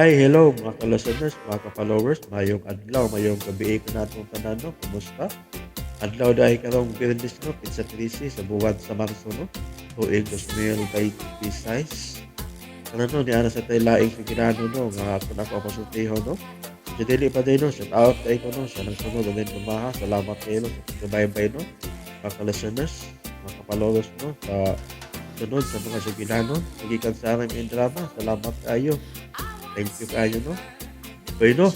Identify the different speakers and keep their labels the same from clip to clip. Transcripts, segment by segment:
Speaker 1: Hi, hello mga ka-listeners, mga ka-followers, mayong adlaw, mayong gabi ko natong tanan no. Kumusta? Adlaw dahil karong Biyernes no, Pizza 13 sa buwan sa Marso no. Tuig 2026. Karon no, niana sa tay laing sa no, nga ako na ako pasultiho no. Sa dili pa din no, shout out kay ko no, sa nang sunod din tumaha. Salamat kayo no, sa pagsubaybay no. Mga ka-listeners, mga ka-followers no, sa sunod sa mga sugilano, gikan sa aming drama. Salamat kayo. Thank you kayo no. Bueno,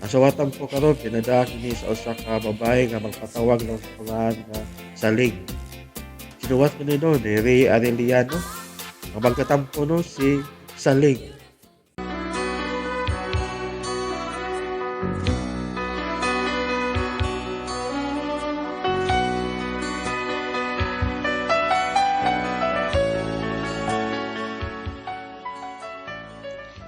Speaker 1: nasawatan ko karon pinadaak ni sa usa ka babae nga magpatawag lang sa pangalan nga Saling. Sinuwat ko nino ni Ray Arellano. Ang magkatampo no si Saling.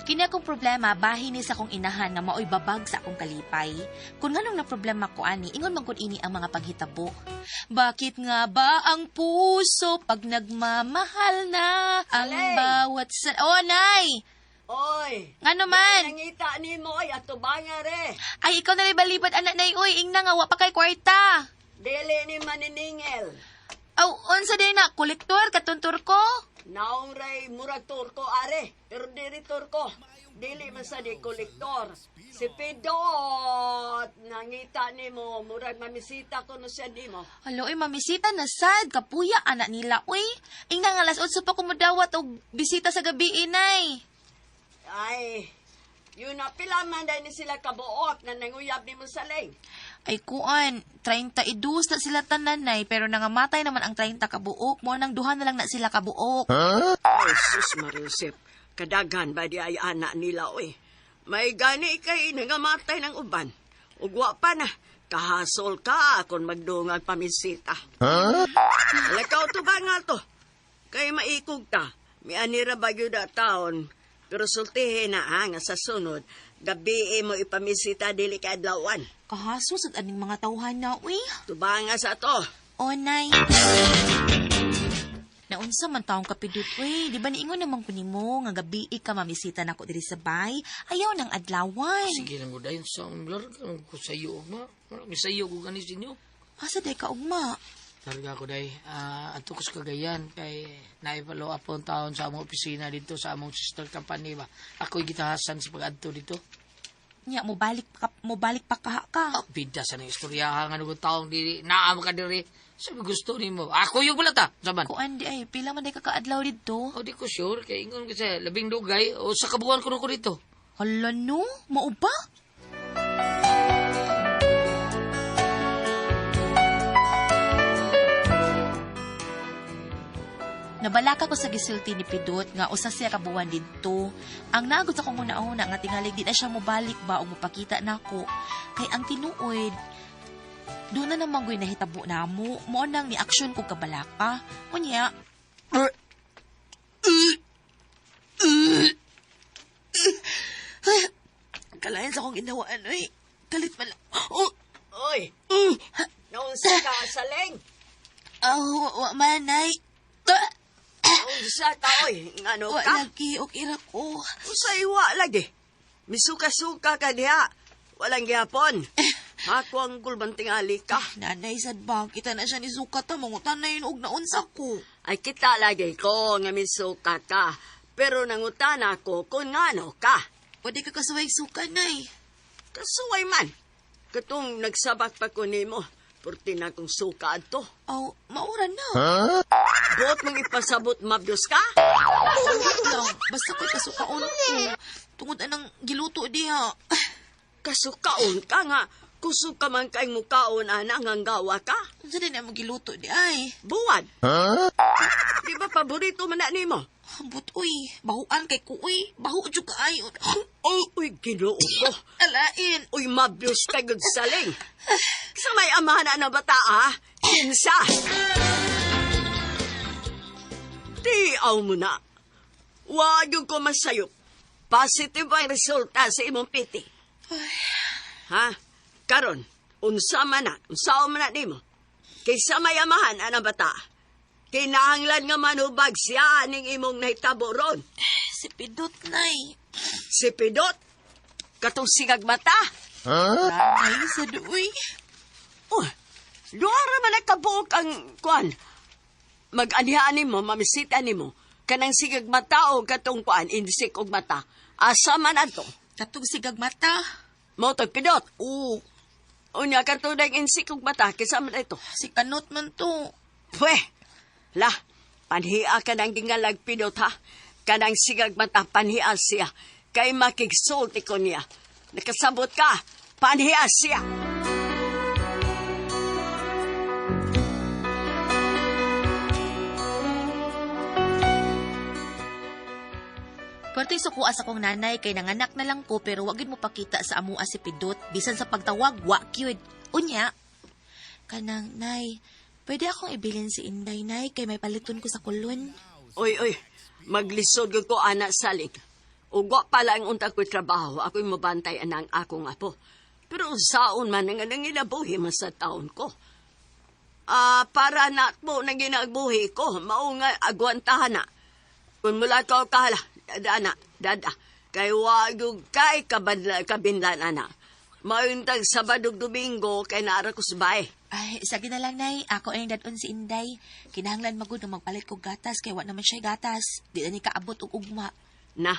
Speaker 2: Kini akong problema bahin ni sa akong inahan nga maoy babag sa akong kalipay. Kung nganong na problema ko ani, ingon man gud ini ang mga paghitabo. Bakit nga ba ang puso pag nagmamahal na ang
Speaker 3: Alay!
Speaker 2: bawat sa... Oh, nay!
Speaker 3: Oy!
Speaker 2: Ngano man?
Speaker 3: Nangita ni mo oy ato banga re.
Speaker 2: Ay, ikaw na balibad anak nay uy, ingna nga wa pa kay kwarta.
Speaker 3: Dili ni maniningil.
Speaker 2: Aw, unsa day na kolektor katuntur ko?
Speaker 3: Naong ray murag turko are, pero diri turko. Dili man sa di kolektor. Si Pidot, nangita ni mo, murag mamisita ko no siya nimo.
Speaker 2: Alo, oy, mamisita na sad, kapuya anak nila, uy. Ingna nga alas 8 pa kumudawat og bisita sa gabi, inay.
Speaker 3: Ay, yun na pila man dahil ni sila kabuot na nanguyab ni mo sa leng.
Speaker 2: Ay kuan, 32 na sila tanan nay, pero nangamatay naman ang 30 kabuok. Mo nang duha na lang na sila kabuok.
Speaker 3: Ay, sus Mariusep, kadaghan ba di ay anak nila, oy. May gani kay nangamatay ng uban. Ugwa pa na, kahasol ka kung magdungag pamisita. Huh? Lakaw to ba nga to? Kay maikog ta, may anira ba yun na taon. Pero sultihin na ha, nga sa sunod, gabi mo ipamisita dili ka adlawan.
Speaker 2: Kahaso sad aning mga tawhan na, uy.
Speaker 3: Tubanga sa to.
Speaker 2: O, nay. Naunsa man taong kapidut, uy. Di ba niingon naman ko nimo nga gabi ka mamisita nako diri sa bay? Ayaw ng adlawan.
Speaker 4: Sige lang ko dahil sa umlar ko sa iyo ma. Marami sa iyo ko ganis inyo.
Speaker 2: Asa day ka ugma?
Speaker 4: Targa ko dahil ato ko sa Cagayan kay naipalo up ang taon sa among opisina dito sa among sister company ba. Ako'y gitahasan sa pag-adto dito.
Speaker 2: Nya mo balik pa kaha ka.
Speaker 4: Ah, bida sa nang istorya nga nung taong diri naam ka diri. Sabi gusto nimo. Ako yung wala ta. Saban.
Speaker 2: Kuan di ay pila man day ka kaadlaw didto.
Speaker 4: O di ko sure kay ingon ko sa labing dugay o sa kabuan ko ko dito.
Speaker 2: Hala no, mao ba? Nabalaka ko sa gisulti ni Pidot nga usa siya ka buwan didto. Ang naagod sa kong una-una nga tingali di na siya mobalik ba o mopakita nako. Kay ang tinuod, doon na naman go'y nahitabo namo. Mo nang ni aksyon ko kabalaka. Unya, kalayan sa akong ginawaan, oy. Kalit man lang. Oh,
Speaker 3: Oy, naunsa ka sa leng.
Speaker 2: oh, wa man, nay.
Speaker 3: Naunsa ka, oy. Ngano
Speaker 2: Wa
Speaker 3: ka?
Speaker 2: lagi, okay ra ko.
Speaker 3: Usay wa lagi. Misuka-suka ka diha. Walang gihapon. Ako ang gulbang tingali ka.
Speaker 2: Nanay, sad ba? Kita na siya ni Suka ta. Mangutan na yun og naunsa ko.
Speaker 3: Ay kita lagi ko nga misuka ka. Pero nangutan ako kung ngano ka.
Speaker 2: Pwede ka kasuway suka, nay.
Speaker 3: Kasuway man. Katong nagsabak pa ko nimo. Purti na kong suka adto.
Speaker 2: Aw, maura na.
Speaker 3: Buot mong ipasabot mabdos ka?
Speaker 2: Oo, lang. Basta ko'y kasukaon ko. Tungod anang giluto diha.
Speaker 3: Kasukaon ka nga. Kusog ka man kay mukaon ana nga gawa ka.
Speaker 2: Unsa din ang giluto di ay?
Speaker 3: Buwad. Di ba paborito man na nimo?
Speaker 2: Ambot, uy. Bahuan kay ko, uy. Baho jud ka ay.
Speaker 3: Oh, uy, ginoo ko.
Speaker 2: Alain.
Speaker 3: Uy, mabdos ka gud saling. Sa may amahan na na bata, ha? Kinsa? Di aw mo na. Wag yung ko masayop. Positive ang resulta sa imong piti. Ha? Karon, unsa man na, unsa man na nimo. Kaysa may amahan ana bata. Kinahanglan nga manubag siya aning imong nahitabo ron.
Speaker 2: Si Pidot, nay.
Speaker 3: Si Pidot, katong sigag mata.
Speaker 2: Ay, sa duoy.
Speaker 3: Oh, duha ra man nagkabuok ang kuan. Mag-anihaan nimo, mamisita nimo. Kanang sigag mata o katong kuan, insik og mata. Asa man ato?
Speaker 2: Katong sigag mata.
Speaker 3: Mao tog Pidot.
Speaker 2: Oo,
Speaker 3: Unya katong dang insik og mata, kinsa man ito?
Speaker 2: si Kanot man to.
Speaker 3: Pwe! La, panhia ka ng gingalag Pidot ha. Kanang sigag mata, panhia siya. Kay makigsulti ko niya. Nakasabot ka, panhia siya.
Speaker 2: Pwerte sukuha sa kong nanay kay nanganak na lang ko pero wag gyud mo pakita sa amua si Pidot bisan sa pagtawag wa gyud. Unya kanang nay, pwede akong ibilin si Inday nay kay may paliton ko sa kulon.
Speaker 3: Oy, oy, maglisod gyud ko ana saling. Ugwa pala ang unta ko'y trabaho, ako'y mabantay anang akong apo. Pero saon man ang nanginabuhi man sa taon ko. Ah, para na po nang ginabuhi ko, mao nga agwantahan na. Kung mula ka kahala, dana, dada. Kay wag kay kabadla, kabinlan ana. Mauntag Sabado ug Domingo kay naara ko sa bahay.
Speaker 2: Ay, sige na lang nay, ako ang dadon si Inday. Kinahanglan magud nga magpalit kog gatas kay wa naman siya gatas. Di na ni kaabot og ugma.
Speaker 3: Na,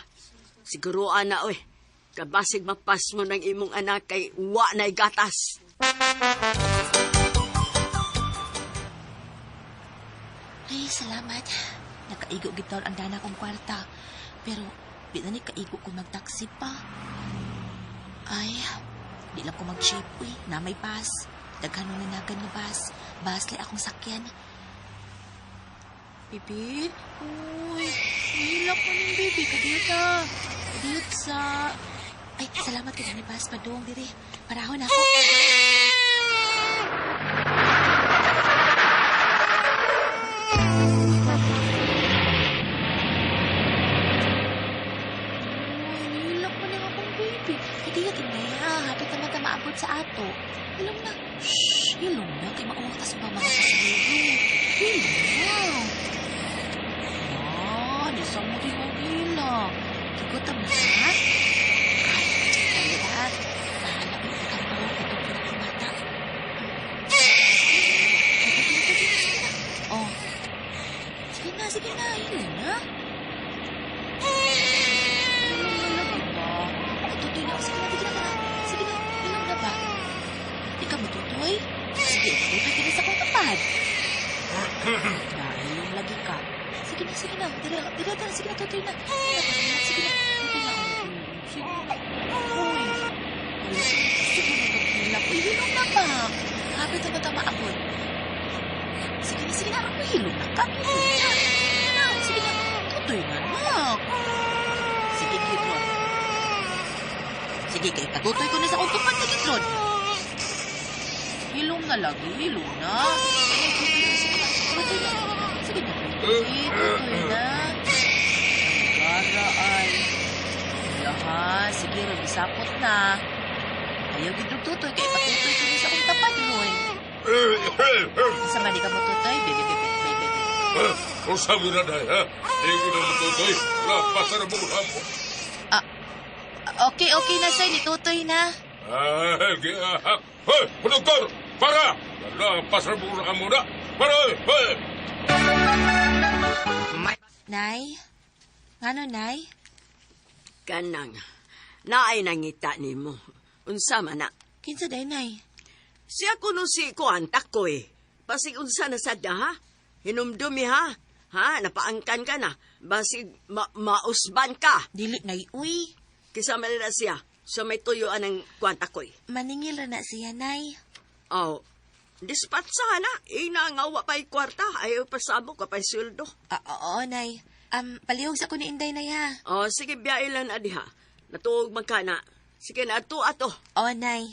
Speaker 3: siguro ana oy. Kabasig mapas mo ng imong anak kay wa na'y gatas.
Speaker 2: Ay, salamat. Nakaigo gid taon ang dana kong kwarta. Pero di na ni kaigo ko magtaksi pa. Ay, di lang ko mag-jeep, uy. Na may bus. Daghan nung nanagan nga bus. Bus lay akong sakyan. Bibi? Uy, hilak mo ning bibi. Kadiyot na. Kadiyot sa... Ay, salamat kay ni bus. Padung diri. Parahon ako. Uy, nihilak mo na akong baby. Kadiyot, inay ha. Hapit naman ta maabot sa ato. Hilom na. Shh, hilom na. Kay mauwak ta sa mga pasahero. Hilom na. Ah, di sa mo di ang hilak. Tugot ang na. Ay, dali ha. Bahala ko yung ikampo. Itong pinakang bata. Oh. Sige na, sige na. Hilom na. Hilom na lagi ba? Ay, tutoy na. Sige na, sige na, na. Sige na, hilom na ba? Di ka matutoy? Sige, tutoy ka na sa kong kapad. Nahilom lagi ka. Sige na, sige na. Dila, dila, dila. Sige na, tutoy na. Sige na, sige na. Tutoy na. Sige na. Uy. Uy, sige na, pagkilap. Uy, hilom na ba? Kapit na ba maabot? Sige na, sige na. Ano, hilom na ka? Tutoy na. Sige na, sige na. Tutoy na, anak. Sige, Kidron. Sige, kay patutoy ko na sa akong tupad na Kidron. Hilom na lagi, hilom na. Ay, tutoy na, sige na. Tutoy na. Sige na, tutoy. Tutoy na. Gara ay. Laha, sige, ron, isapot na. Ayaw gid og tutoy, kay patutoy ko na sa akong tapad, Roy. Sa man, di ka mo tutoy, bebe, bebe, bebe, bebe.
Speaker 5: Unsa mo na dahil, ha? Hindi ko na matutoy. Lapasan ang bulan mo.
Speaker 2: Ah, okay, okay na, sir. Nitutoy na.
Speaker 5: Ay, giahak. Hoy, konduktor! Para! Lapasan ang bulan mo na. Para! Hoy!
Speaker 2: Nay? Ngano, Nay?
Speaker 3: Kanang, naay nangita nimo. Unsa man na?
Speaker 2: Kinsa day, Nay?
Speaker 3: Siya kuno si kuan takoy. Basig unsa na sad na, ha? Hinumdumi ha? Ha, napaangkan ka na. Basig mausban ka.
Speaker 2: Dili, Nay, uy.
Speaker 3: Kisa man na siya sa may tuyuan ng kuan takoy.
Speaker 2: Maningil ra na siya, Nay.
Speaker 3: Aw, dispatsa na. Ina nga wa pa'y kwarta. Ayaw pasabok ka pa'y sweldo.
Speaker 2: Ah, oo, Nay. Palihog sa ko ni Inday, Nay, ha?
Speaker 3: Oh, sige, biyailan adi ha. Natuog man ka na. Sige na, ato ato.
Speaker 2: Oo, Nay.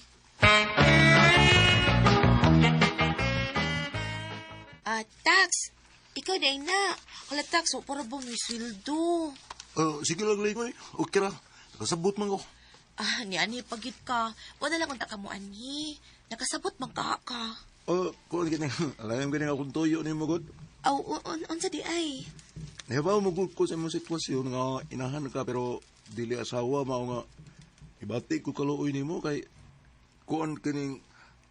Speaker 2: Ah, Tax! Ikaw, Day, na. Hala, Tax, oh, para ba may sweldo?
Speaker 6: Oh, sige lang, Lingoy. Okay ra. Nakasabot man ko.
Speaker 2: Ah, ni ani pagit ka. Wala lang unta ka mo anhi. Nakasabot man ka ka.
Speaker 6: Oh, kuan gini. Alam gani akong tuyo ni mo gud.
Speaker 2: Aw, unsa di ay?
Speaker 6: Nahibaw mo gud ko sa imong sitwasyon nga inahan ka pero dili asawa mao nga ibati ko kaluoy nimo kay kuan kining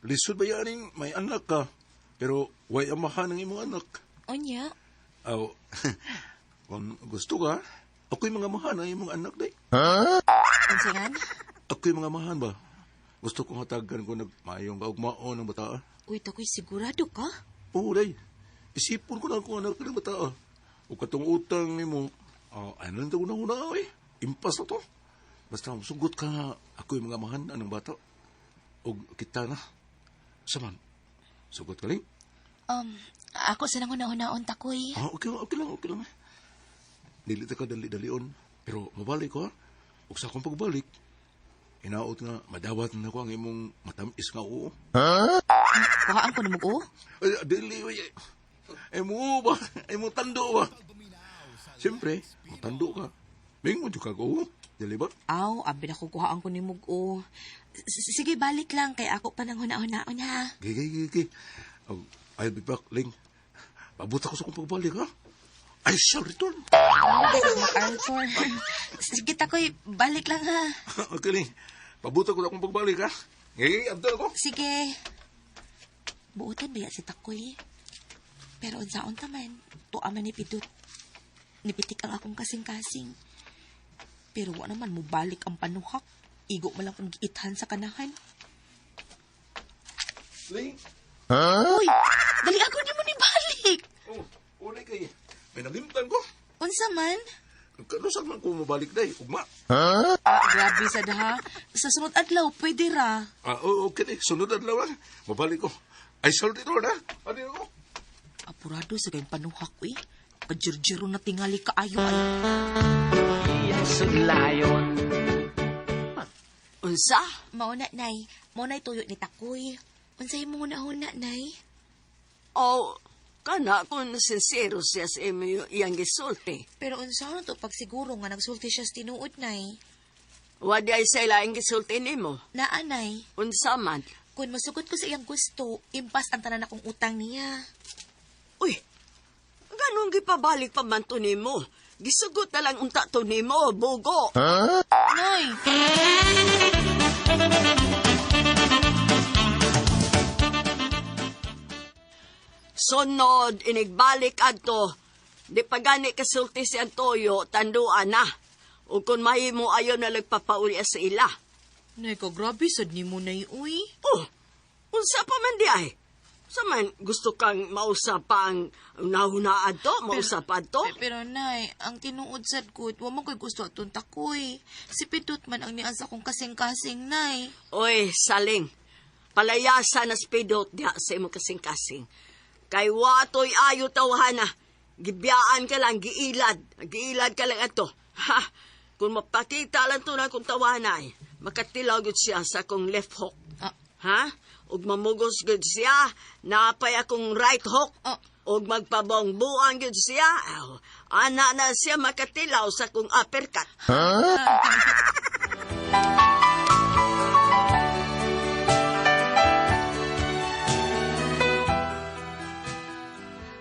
Speaker 6: lisod ba yaning may anak ka pero way amahan ang imong anak.
Speaker 2: Unya,
Speaker 6: Aw, kung gusto ka, ako'y mga mahan ang imong anak day.
Speaker 2: unsa nga?
Speaker 6: Ako'y mga mahan ba? Gusto kong hatagan ko nagmayong kaugmaon ng bataa.
Speaker 2: Uy, takoy sigurado ka?
Speaker 6: Oo, day. Isipon ko na akong anak ng bataa. O katong utang nimo, ano lang ito una-una, eh. Impas na to. Basta sugot ka nga, ako'y mga mahan anong bata. O kita na. Saman, sugot ka lang.
Speaker 2: Ako sa nang una-unaon takoy.
Speaker 6: Ah, okay, okay lang, okay lang. Dili ta ka dali-dalion. Pero mabalik ko, ha? Ug sa akong pagbalik, hinaot nga, madawat na ko ang imong matamis nga oo.
Speaker 2: Kuhaan ko na mag-o.
Speaker 6: Ay, dili, oy. Ay mo ba? Ay mo tando ba? Siyempre, matando ka. Mingon jud ka ko. Dili ba?
Speaker 2: Aw, abi na ko kuhaan ko ni mug-o. Sige, balik lang kay ako pa nang huna-hunaon ha.
Speaker 6: Gay, gay, gay, gay. Oh, I'll be back, Ling. Pabot ako sa akong pagbalik, ha? I shall return.
Speaker 2: MacArthur. Sige, takoy, balik lang ha.
Speaker 6: Okay, Ling. Pabot ako sa akong pagbalik, ha? Gay, abdal ako.
Speaker 2: Sige. Buotan ba ya si Takoy? Pero unsaon ta man, tuwa man ni Pidut. Nipitik ang akong kasing-kasing. Pero wa naman mo balik ang panuhak. Igo man lang kong giithan sa kanahan.
Speaker 6: Ling.
Speaker 2: Uy, dali ako ni mo ni balik.
Speaker 6: Oh, unay kay. May nalimtan ko.
Speaker 2: Unsa man?
Speaker 6: Kanusad man ko mabalik day. Ugma.
Speaker 2: Ah, grabe sa daha. Sa sunod adlaw, pwede ra.
Speaker 6: Ah, oh, okay day. Sunod adlaw, ha? Mabalik ko. I shall return, ha? Ano ako?
Speaker 2: Apurado sa kayong panuhak, uy. Kajirjiro na tingali kaayo ay.
Speaker 3: Unsa?
Speaker 2: Mauna, Nay. Mauna tuyo ni Takoy. Unsay mo una-una, Nay?
Speaker 3: O, kana kung sincero siya sa imo iyang gisulti.
Speaker 2: Pero unsa na to pagsiguro nga nagsulti siya sa tinuod, Nay?
Speaker 3: Wadi ay sa ilaing gisulti nimo.
Speaker 2: Naa, Nay.
Speaker 3: Unsa man?
Speaker 2: Kung masugot ko sa iyang gusto, impas ang tanan akong utang niya.
Speaker 3: Uy, ganun gipabalik pa man to nimo. Gisugot na lang unta to nimo, bugo.
Speaker 2: Nay!
Speaker 3: Sunod, inigbalik adto. Di pa gani kasulti si Antoyo, tanduan na. O kung mahimo ayaw na nagpapauli sa ila.
Speaker 2: Nay, ka grabe sad nimo, Nay, uy.
Speaker 3: Oh, unsa pa man di ay? Sa man gusto kang mausa pa ang nahuna adto, mausa pa adto?
Speaker 2: Pero Nay, ang tinuod sad ko, wa man ko'y gusto atong takoy. Si Pidut man ang nian sa akong kasing-kasing, Nay.
Speaker 3: Oy, saling. Palayasa na spidot diha sa imong kasing-kasing. Kay watoy ayo tawhana. Gibiyaan ka lang, giilad. Giilad ka lang ato. Ha! Kung mapakita lang to na kung tawhana ay, makatilaw gud siya sa akong left hook.
Speaker 2: Ah.
Speaker 3: Ha? Ug mamugos gud siya, napay akong right hook.
Speaker 2: Ah.
Speaker 3: Ug magpabongbuan gud siya. Aw, ana na siya makatilaw sa akong uppercut.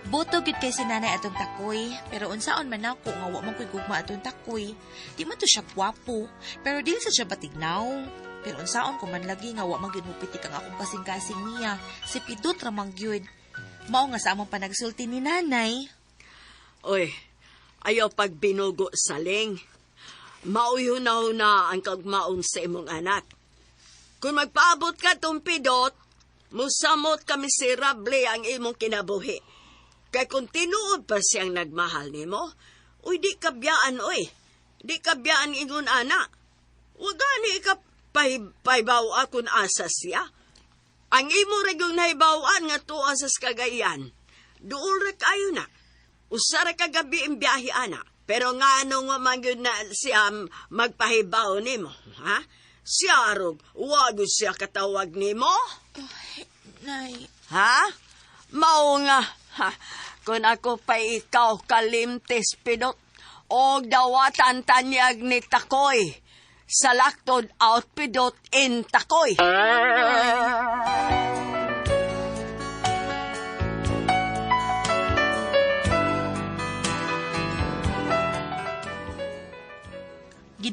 Speaker 2: Boto gid kay si nanay atong takoy, pero unsaon man ako nga wa man ko'y gugma atong takoy. Di man to siya gwapo, pero dili sa siya batignaw. Pero unsaon ko man lagi nga wa man gyud mopitik ang akong kasing-kasing niya, si Pidut ra man gyud. Mao nga sa among panagsulti ni nanay.
Speaker 3: Oy, ayaw pagbinugo saling. Mauy-huna-huna ang kagmaon sa imong anak. Kung magpaabot ka tumpidot, musamot ka miserable ang imong kinabuhi. Kay kung tinuod pa siyang nagmahal nimo, uy, di kabiyaan, uy. Di kabiyaan ingon ana. Wag gani ka pahibaw akon asa siya. Ang imo ra gyud nahibaw-an nga tuwa sa Cagayan. Duol ra kayo na. Usa ra ka gabi ang biyahe ana. Pero ngano nga man gyud na siya magpahibaw nimo, ha? Siya arog, wa gyud siya katawag nimo?
Speaker 2: Ay, Nay,
Speaker 3: Ha? Mao nga, ha, kung ako pa ikaw kalimtis pidot, og dawatan tanyag ni Takoy, sa laktod out pidot in Takoy.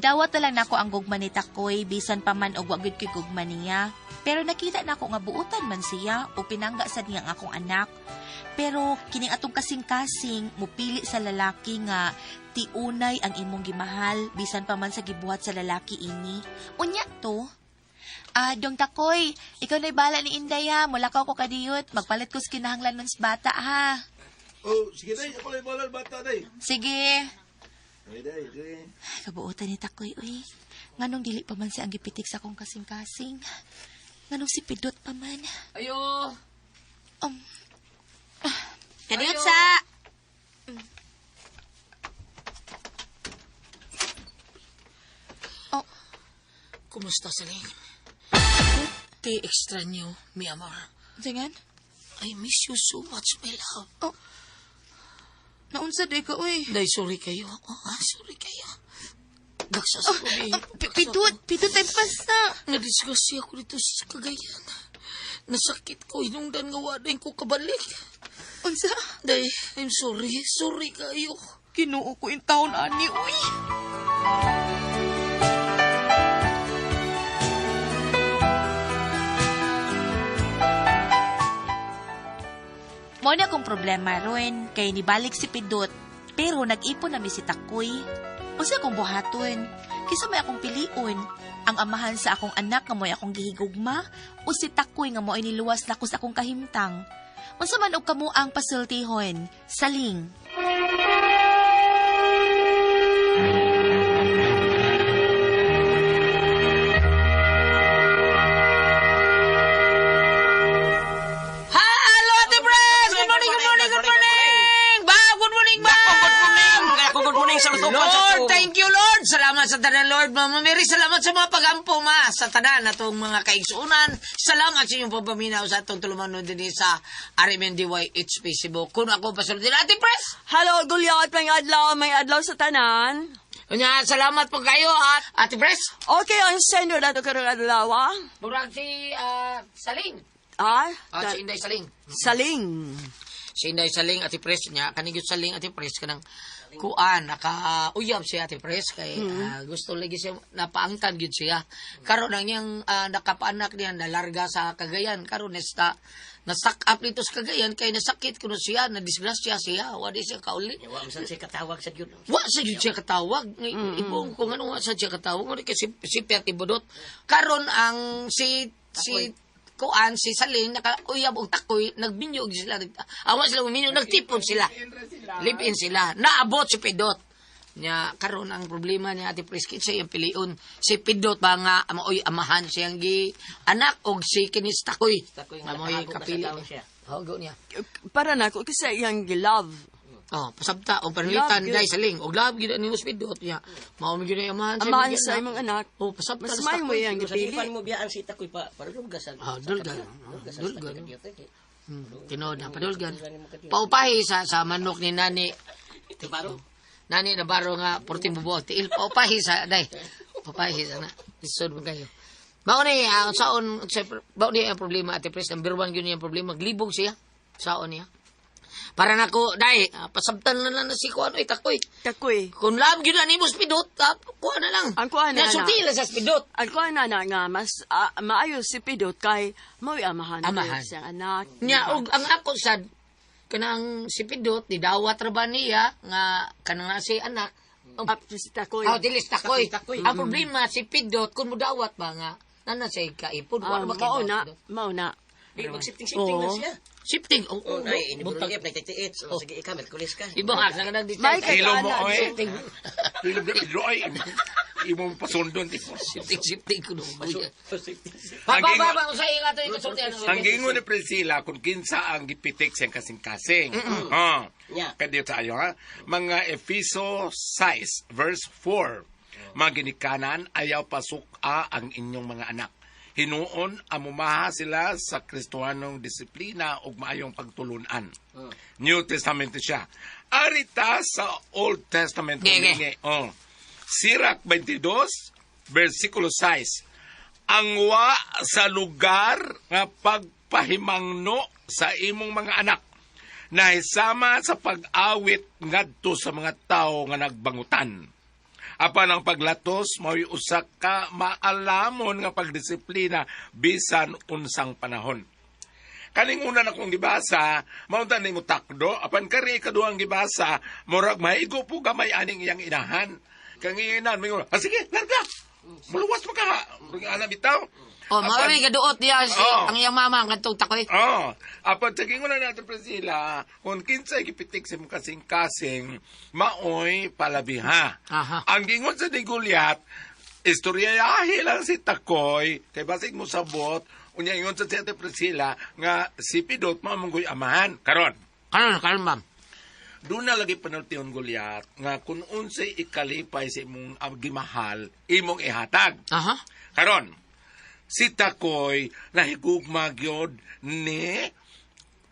Speaker 2: Gidawat na lang nako ang gugma ni Takoy bisan pa man og wa gyud ko'y gugma niya. Pero nakita nako nga buutan man siya o pinangga sad niya ang akong anak. Pero kining atong kasing-kasing mupili sa lalaki nga tiunay ang imong gimahal bisan pa man sa gibuhat sa lalaki ini. Unya to. Ah, Dong Takoy, ikaw na'y bala ni Inday ha. Mulakaw ko kadiyot. Magpalit ko sa kinahanglan nun sa bata ha.
Speaker 6: Oh, sige day, ako lang balal bata day.
Speaker 2: Sige.
Speaker 6: Ay day, day.
Speaker 2: Ay, kabuotan ni Takoy, uy. Nganong dili pa man siya ang gipitik sa akong kasing-kasing. Nganong si Pidot pa man.
Speaker 4: Ayo!
Speaker 2: Kadiyot sa! Oh,
Speaker 4: Kumusta, Saling? Te extraño, mi amor.
Speaker 2: Tingan?
Speaker 4: I miss you so much, my love.
Speaker 2: Oh. Naunsa di ka, uy.
Speaker 4: Day, sorry kayo. Oh, ah, sorry kayo. Gaksa sa kubi.
Speaker 2: Ah, Pidot, pidot ay pasa.
Speaker 4: Nadisgrasya ko dito sa Cagayan. Nasakit ko, inungdan nga waday ko kabalik.
Speaker 2: Unsa?
Speaker 4: Day, I'm sorry. Sorry kayo.
Speaker 2: Kinuo ko yung taon ani, uy. Mo na akong problema ron, kay nibalik si Pidot. Pero nag-ipon na mi si Takoy. Unsa akong buhaton? Kisa may akong piliun. Ang amahan sa akong anak nga mo'y akong gihigugma o si Takoy nga mo'y niluwas nako sa akong kahimtang. Unsa man og kamo ang pasultihon? Saling.
Speaker 4: Hello, Ate Pres! Good morning, good morning, good morning! Ba, good morning, ba!
Speaker 7: Good morning! Good morning sa lutupan sa
Speaker 4: Lord, thank you, Lord. Salamat sa tanan, Lord. Mama Mary, salamat sa mga pagampo, ma. Sa tanan atong mga kaigsuunan. Salamat sa inyong pagpaminaw sa atong tulumanon din sa RMNDYH Facebook. Kung ako pasulod din, Ate Pres!
Speaker 3: Hello, Gulyot, may adlaw sa tanan.
Speaker 4: Unya, salamat po kayo, at Ate Pres.
Speaker 3: Okay, ang sender na to karong adlaw, ah.
Speaker 4: Murag si Saling.
Speaker 3: Ah,
Speaker 4: Ah, si Inday Saling.
Speaker 3: Saling.
Speaker 4: Si Inday Saling, Ate Pres niya. Kanigyo Saling, Ate Pres, kanang kuan, naka-uyab siya, Ate Pres, kay gusto lagi siya, napaangkan gyud siya. Karon ang iyang nakapaanak niya, nalarga sa Cagayan. Karon nesta, na-stuck up dito sa Cagayan, kay nasakit kuno siya, nadisgrasya siya, wa di siya kauli.
Speaker 7: Wa man siya katawag sa gyud.
Speaker 4: Wa sa gyud siya katawag. Ibong kung ano wa sa siya katawag. Ngani kay si Peti Budot. Karon ang si si kuan si Saling nakauyab og takoy nagbinyog sila. Awa sila minyog nagtipon sila. Live-in sila. Naabot si Pidot. Nya karon ang problema ni Ate Priskit sa iyang piliun. Si Pidot ba nga maoy amahan siyang gi anak og si kinis takoy.
Speaker 7: Takoy
Speaker 4: Nga
Speaker 7: nga
Speaker 4: maoy
Speaker 7: nakahago na sa
Speaker 4: kapili.
Speaker 7: taon siya.
Speaker 4: Hogo niya.
Speaker 3: Para na ako kasi iyang gilove.
Speaker 4: Oh, pasabta o panlitan
Speaker 3: Love
Speaker 4: dai saling og love gyud ni Pidot niya. Mao mi gyud ang amahan sa
Speaker 3: Amahan
Speaker 4: imong
Speaker 3: sa
Speaker 4: anak.
Speaker 3: imong anak.
Speaker 4: Oh, pasabta
Speaker 3: Mas
Speaker 4: sa
Speaker 3: maayo mo
Speaker 4: takoy.
Speaker 3: iyang
Speaker 7: Sa
Speaker 3: gipili.
Speaker 7: ipan mo biyaan si Takoy pa para dulgasan.
Speaker 4: Ah, dulgan. Dulgan. Tinuod na padulgan. Paupahi sa manok ni Nani.
Speaker 7: Baro.
Speaker 4: Nani na baro nga porting bubuo tiil paupahi sa day. Paupahi sa na. Lisod man kayo. Mao ni ang saon sa mao ni ang problema Ate Pres, number 1 gyud ni ang problema glibog siya. Saon niya. Para nako day, pasabtan na lang na si kuan oy takoy.
Speaker 3: Takoy.
Speaker 4: Kung love gyud na nimo spidot, kuha na lang.
Speaker 3: Ang kuha na
Speaker 4: Nasulti
Speaker 3: na.
Speaker 4: lang sa spidot.
Speaker 3: Ang kuha na na nga, mas maayo si Pidot kay mao'y amahan
Speaker 4: Amahan.
Speaker 3: sa iyang anak.
Speaker 4: Nya og ang ako sad kanang si Pidot ni dawat ra ba niya nga kanang nga si anak.
Speaker 3: Up to si Takoy.
Speaker 4: Ah, dilis takoy.
Speaker 7: Takoy.
Speaker 4: Ang problema si Pidot kun mo dawat ba nga nana siya kaipon
Speaker 3: Ah,
Speaker 4: wa ba kay
Speaker 3: mao
Speaker 4: dawat
Speaker 3: na,
Speaker 4: Pidot?
Speaker 3: mao na.
Speaker 7: Di magsifting-shifting na
Speaker 3: Oo.
Speaker 7: siya.
Speaker 4: Shifting. Oh,
Speaker 7: Oh,
Speaker 4: oh,
Speaker 7: ay, ini
Speaker 4: buntag.
Speaker 7: Brunei nagtitiit. So, sige, ikaw, Merkulis ka.
Speaker 4: Iba nga sa kanang
Speaker 3: May kay
Speaker 5: Hilo mo,
Speaker 3: ana.
Speaker 5: oy.
Speaker 4: Shifting.
Speaker 5: Hilo mo, Pedro, ay. Imo pasundon.
Speaker 4: Shifting, shifting kuno.
Speaker 7: Shifting.
Speaker 4: Ba ba
Speaker 5: Ang
Speaker 4: ba ba unsay nga to ikasulti ano?
Speaker 5: Ang gingon ni Priscilla kung kinsa ang gipitik siyang kasing-kasing. Ha.
Speaker 7: Yeah.
Speaker 5: Kadiyo tayo ha. Mga Efeso 6 verse 4. Mga ginikanan, ayaw pasuka ang inyong mga anak. Hinuon amumaha sila sa Kristohanong disiplina ug maayong pagtulunan. New Testament siya. Arita sa Old Testament.
Speaker 4: Ge, ge.
Speaker 5: Oh. Sirak 22, versikulo 6. Ang wa sa lugar nga pagpahimangno sa imong mga anak nahisama sa pag-awit ngadto sa mga tao nga nagbangutan. Apan ang paglatos mao'y usa ka maalamon nga pagdisiplina bisan unsang panahon. Kaning una na kong gibasa, mao ta nimo takdo, apan kari ikaduhang gibasa, murag maigo po gamay aning iyang inahan. Kang iinan, mingon, ah, sige, larga. Muluwas mo ka. Murag ana bitaw.
Speaker 4: Oh, mao
Speaker 5: Apan-
Speaker 4: ni gaduot niya si
Speaker 5: Oo.
Speaker 4: ang iyang mama ngadtong Takoy.
Speaker 5: Oh, apan sa gingon na natin Priscilla, kung kinsay gipitik sa imong kasing-kasing, maoy palabiha.
Speaker 4: Aha.
Speaker 5: Ang gingon sa ni Goliath, istoryahe lang si Takoy, kay basig mo sabot, unya ingon sa si Ate Priscilla, nga si Pidot maamong amahan. Karon,
Speaker 4: Karon, karon ma'am.
Speaker 5: doon na lagi panultihon Goliath, nga kung unsay ikalipay sa imong gimahal, imong ihatag.
Speaker 4: Aha.
Speaker 5: Karon, si Takoy nahigugma gyud ni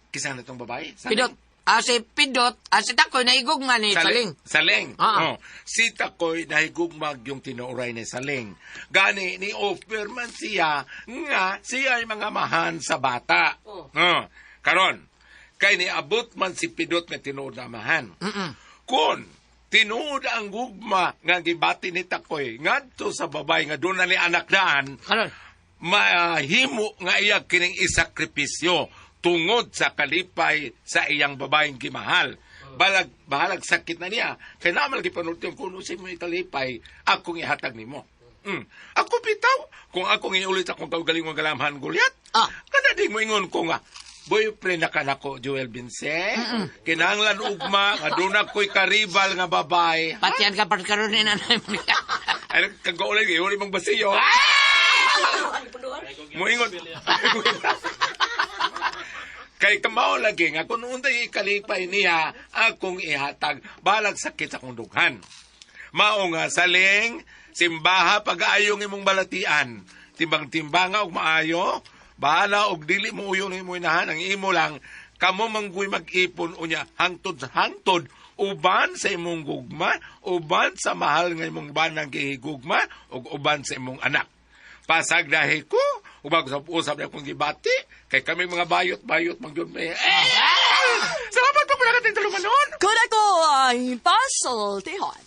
Speaker 5: kisa na tong babae? Saling?
Speaker 4: Pidot. Ah, si Pidot, ah, si Takoy naigugma ni Saling.
Speaker 5: Saling.
Speaker 4: Ah.
Speaker 5: Oh. Si Takoy nahigugma yung tinuoray ni Saling. Gani ni offer man siya nga siya ay mga mahan sa bata.
Speaker 7: Oh.
Speaker 5: Oh. Karon, kay niabot man si Pidot nga tinuod na amahan.
Speaker 4: Mm.
Speaker 5: Kun tinuod ang gugma nga gibati ni Takoy ngadto sa babae nga doon na ni anak daan,
Speaker 4: Karon.
Speaker 5: mahimo nga iya kining isakripisyo tungod sa kalipay sa iyang babaeng gimahal. Balag bahalag sakit na niya. Kay naman lagi panulti kung unsay mo ikalipay, akong ihatag nimo. Ako bitaw, kung akong iulit akong kaugalingong galamhan Goliath,
Speaker 4: Ah.
Speaker 5: kada di mo ingon ko nga, boyfriend na ka nako, Joel Vince. Kinahanglan ugma, nga doon ako'y karibal nga babae.
Speaker 4: Patian ka par karon ni nanay.
Speaker 5: Ay, kagaulay, iuli mong basiyo. Moingon. Kay kamao lagi nga kung untay ikalipay niya akong ihatag balag sakit sa akong dughan. Mao nga saling simbaha pag-aayong imong balatian. Timbang-timbanga og maayo, bahala og dili mo uyon imo inahan ang imo lang kamo mangguy mag-ipon unya hangtod sa hangtod uban sa imong gugma, uban sa mahal nga imong banang gihigugma ug uban sa imong anak. Pasag dahi ko, ubag sa usap na akong gibati, kay kami mga bayot-bayot magyud may. Eh! Salamat po pala kating tulumanon!
Speaker 8: Kuda ko ay pasultihon.